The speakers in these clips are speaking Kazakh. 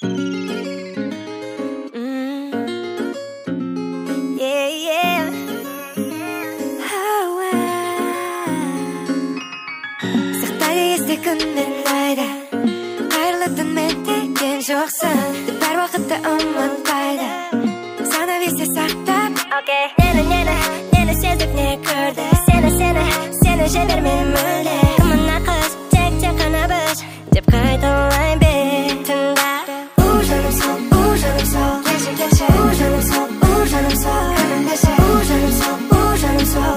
Yeah, yeah. Oh, Сақтайды есте күн мен айды, қайырлы түнмен деген жоқсың, деп әр уақытта ұмытпайды. Санап есте сақтап. Окей. Нені, нені, нені сездік, не көрдік? Сені, сені, сені жіберме мүлде. Кім мына қыз, тек, тек қана біз, деп қайталай бер. Тыңда. У, жаным сол, у, жаным сол, келші, келші. У, жаным сол, у, жаным сол, күлімдеші. У, жаным сол, у, жаным сол.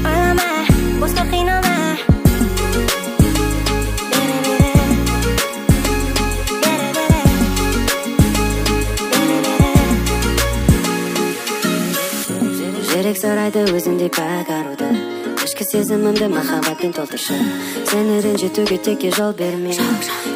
Ойлама, босқа қиналма. Бере, бере. Бере, бере. Бере, бере. Жүрек сұрайды өзіңдей пәк аруды, ішкі сезімімді махаббатпен толтыршы. Сені ренжітуге текке жол берме,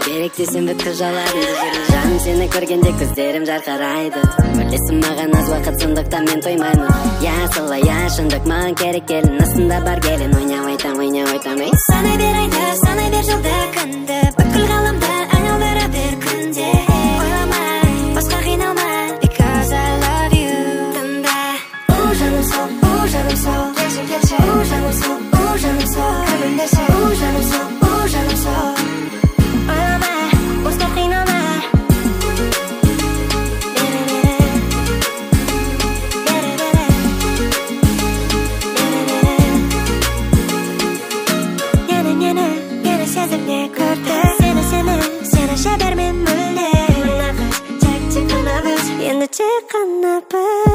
керек десем бүткіл жаларымды жерге. Жаным, сені көргенде көздерім жарқырайды. Білесің, маған аз уақыт, сондықтан мен тоймаймын. Я солай, я шындық, маған керек келін, астында бар келін. Ойнап айтам, ойнап айтам, ей. Санай бер айды, санай бер жылды, күнді, бүткіл ғаламды айналдыра бер күнде. Ойлама, босқа қиналма, because I love you. Тыңда. У, жаным сол, у, жаным сол, келші, келші. У, жаным сол, у, жаным сол, күлімдеші. У, жаным сол, у, жаным сол. Ойлама, босқа қиналма. Бере, бере. Бере, бере. Бере, бере. Нені, нені, нені сезіп, не көрді? Сені, сені, сені жіберме мүлде. Мына қыз, тек, тек қана біз, енді тек қана біз.